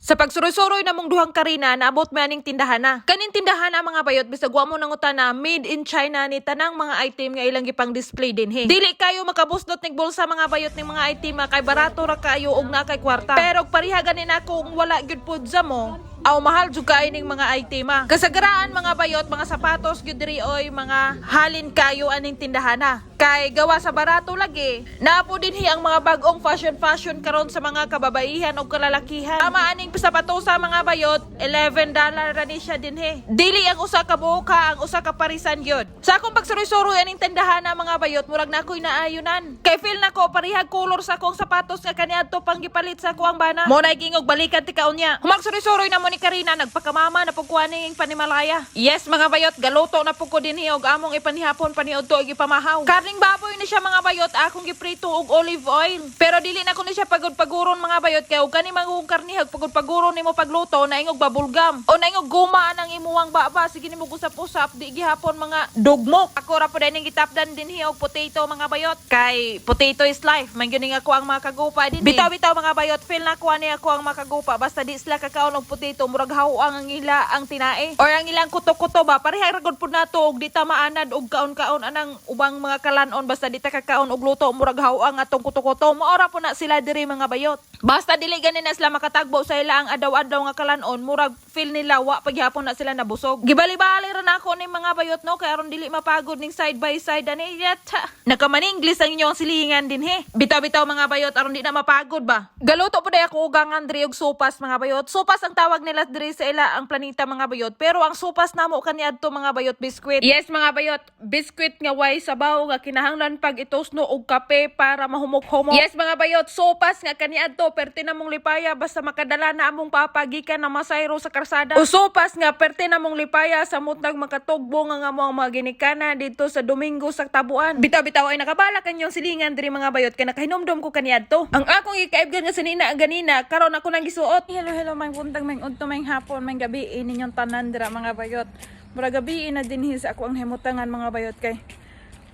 Sa pagsuroy-suroy namong duhang Karina, naabot mi aning tindahan na. Kaning tindahan na, mga bayot, bisag wa mo nangutana, made in China ni tanang mga item nga ilang gipang display dinhi. Dili kayo makabuslot ning bulsa, mga bayot, ning mga item ah, kay barato ra kayo og naa kay kwarta. Pero pareha gani nako kung wala gyud pud sa mo. Aw, mahal jud kaayo ning mga item ah. Kasagaraan, mga bayot, mga sapatos gyud diri oy, mga halin kayo aning tindahan na. Kay gawa sa barato lagi. Naa po dinhi ang mga bag-ong fashion fashion karon sa mga kababaihan o kalalakihan. Tama aning sapatosa, mga bayot, $11 ra ni siya dinhi. Dili ang usa ka buok ha, ang usa ka parisan gyud. Sa akong pagsuroy-suroy aning tindahan na, mga bayot, murag na ako'y naayunan. Kay feel nako parehag color sa akong sapatos nga kaniadto pang gipalit sa ako ang bana. Mo na gingog balikan ti kaunya. Humagsuroy-suroy na mo ni Karina, nagpakamama na pud ko aning panimalaya. Yes, mga bayot, galuto na pud ko dinhi og among ipanihapon paniudto og ipamahaw. Karning baboy ni siya, mga bayot, akong giprito og olive oil. Pero dili na ko ni siya pagod-paguron, mga bayot, kay og kani mangung karni pagod-paguron nimo pagluto, naingog bubblegum. O naingog guma ang imuwang baba, sige nimo usap-usap di gihapon mga dugmok. Ako ra pud ning gitapdan dinhi og potato, mga bayot. Kay potato is life. Man gyud ako ang mga kagupa dinhi. Bitaw-bitaw, mga bayot, feel na ko ani ako ang mga kagupa basta di sila kakaon og potato, murag haw-ang ang ila ang tinae or ang ilang kuto-kuto ba. Pareha ra gud pud nato og di ta maanad og kaon-kaon anang ubang mga kalanon, basta di ta kakaon og luto, murag haw-ang atong kuto-kuto. Maora po na sila diri, mga bayot. Basta dili gani na sila makatagbo sa ila ang adlaw-adlaw nga kalanon, murag feel nila wa paghapon na sila nabusog. Gibali-bali ra nako ning mga bayot no, kay aron dili mapagod ning side by side ani yata. Nakamaninglis ang inyong silingan dinhi. Bitaw-bitaw, mga bayot, aron di na mapagod ba. Galuto po day ako ugangan diri og sopas, mga bayot. Sopas ang tawag nila diri sa ila ang planeta, mga bayot. Pero ang sopas namo kaniadto, mga bayot, biskwit. Yes, mga bayot, biskwit nga way sabaw nga kinahanglan pag itusno og kape para mahumok-humok. Yes, mga bayot, sopas nga kaniadto perte na mong lipaya basta makadala na among papa gikan na masayro sa karsada. O sopas nga perte na mong lipaya sa mutnag makatugbo nga nga mo ang mga ginikana dito sa Domingo sa Tabuan. Bitaw-bitaw ay nakabala kanyong silingan diri, mga bayot, kay nakahinumdom ko kaniadto. Ang akong gikaibgan nga sinina ganina karon ako nang gisuot. Hello, hello, may buntag, may udto, may hapon, may gabi, ninyong tanan dira, mga bayot. Mura gabi na dinhi sa ako ang himutangan, mga bayot, kay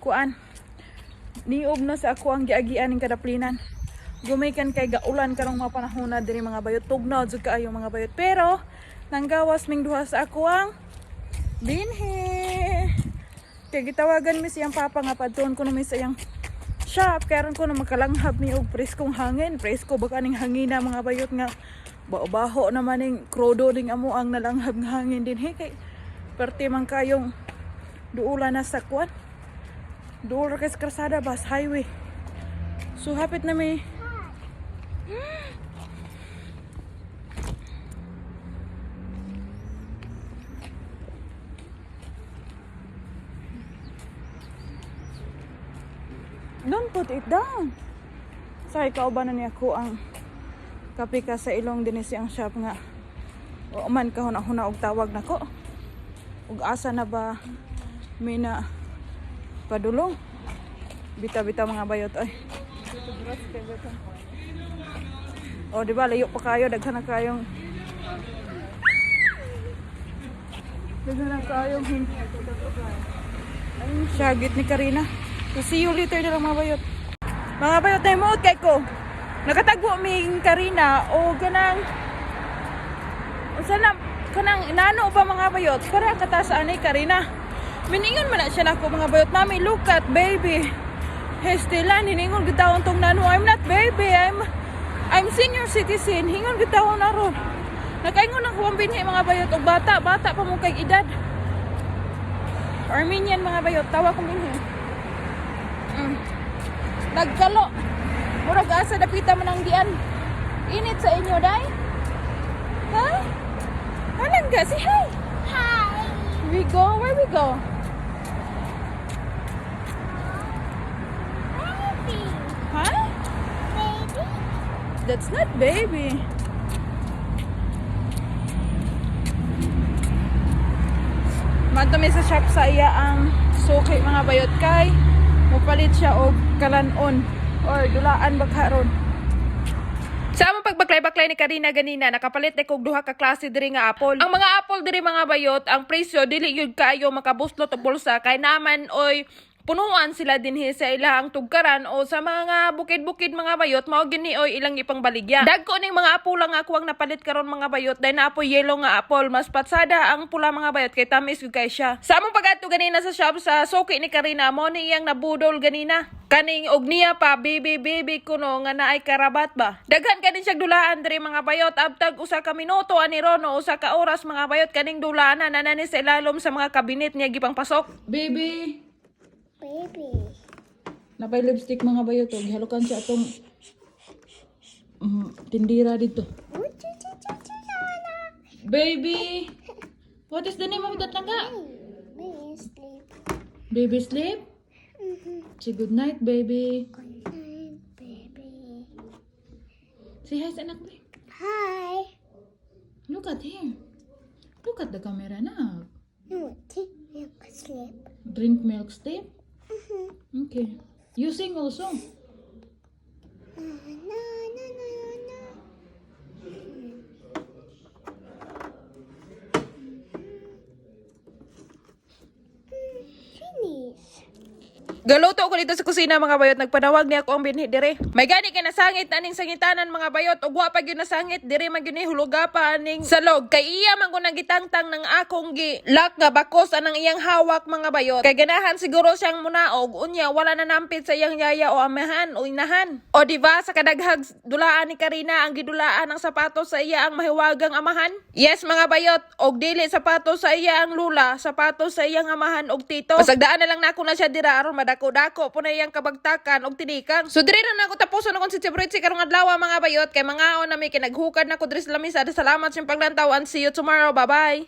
kuan. Niog na sa ako ang giagian ning kadaplinan. Gumikan kay gaulan karong mga panahon na diri, mga bayot. Tugnaw jud kaayo, mga bayot. Pero nanggawas ming duha sa ako ang binhi. Kay gitawagan mi siyang papa nga padtuon ko mi sa iyang shop kay aron ko na makalanghab mi og preskong hangin. Presko ba kaning hangina, mga bayot, nga baho-baho naman ning krudo ning amo ang nalanghab nga hangin dinhi kay perti man kayong duula na sa kuan. Duol ra kay sa karsada bus highway. So hapit na mi. Don't put it down. Sa kauban na niya ko ang kape ka sa ilong dinhi siyang shop nga. O man kahuna-huna og tawag nako. Ug asa na ba may na padulong. Bita-bita, mga bayot, ay. O di ba layo pa kayo, daghan na kayong syagit ni Karina. So see you later na lang, mga bayot. Mga bayot, na mo kay ko. Nakatagbo ming Karina o ganang unsa na kanang nano ba, mga bayot, para kata sa ani Karina. Miningon man na siya nako, mga bayot, "Mami, look at baby." Hestilan hiningon gitawon tong nano, "I'm not baby, I'm senior citizen." Hingon gitawon na ron. Nakaingon ang kuwang binhi, mga bayot, og bata, bata pa mo kay edad. Armenian, mga bayot, tawa kong binhi. Nagkalo. Murag asa dapita man ang dian. Init sa inyo, day? Ha? Halang ka, say hi. Hi. We go, where we go? Baby. Huh? Baby. That's not baby. Madto mi sa shop sa iya ang suki, mga bayot, kay mupalit siya og kalanon or dulaan ba karon. Sa among pagbaklay-baklay ni Karina ganina, nakapalit na kog duha ka klase diri nga apple. Ang mga apple diri, mga bayot, ang presyo dili gyud kaayo makabuslot og bulsa kay naman oy Punuan sila dinhi sa ilahang tugkaran o sa mga bukid-bukid, mga bayot, mao gini oy ilang ipangbaligya. Dagko ning mga apula nga akuang napalit karon, mga bayot, dahil na apoy yellow nga apple, mas patsada ang pula, mga bayot, kay tamis gyud kay siya. Sa among pag-adto ganina sa shop sa suki ni Karina, mo ni iyang nabudol ganina. Kaning og niya pa baby baby kuno nga naay karabat ba. Daghan kanin siya dulaan diri, mga bayot, abtag 1 ka minuto ani ron o 1 ka oras, mga bayot, kaning dulaan na nanani sa ilalom sa mga kabinet niya gipang pasok. Baby! Baby. Napay lipstick, mga bayot. Og gihalukan siya atong tindira dito. Baby! What is the name of that langga? Baby sleep. Baby sleep? Say good night, baby. Good night, baby. Say hi sa anak, babe. Hi. Look at here. Look at the camera now. No, take milk sleep. Drink milk, sleep? Okay. You sing also. Na na na na na. Finish. Galuto ko dito sa kusina, mga bayot, nagpanawag niya ako ang binhi dire. May gani kay nasangit aning sangitanan, mga bayot, ug wa pa gyud nasangit dire man gyud ni huluga pa aning salog kay iya man ko nagitangtang ng akong gi lock nga bakos anang iyang hawak, mga bayot. Kay ganahan siguro siyang munaog, unya wala na nampit sa iyang yaya o amahan o inahan. O di ba sa kadaghag dulaan ni Karina ang gidulaan ang sapatos sa iya ang mahiwagang amahan? Yes, mga bayot, og dili sapatos sa iya ang lula, sapatos sa iyang amahan og tito. Pasagdaan na lang nako na siya dira aron madako-dako po na iyang kabagtakan og tinikang. So diri na nako tapuson akong si Chibritsi karong adlaw, mga bayot, kay mangaon na mi, kinaghukad na ko diri sa lamisa. Salamat sa inyong paglantaw and see you tomorrow. Bye bye.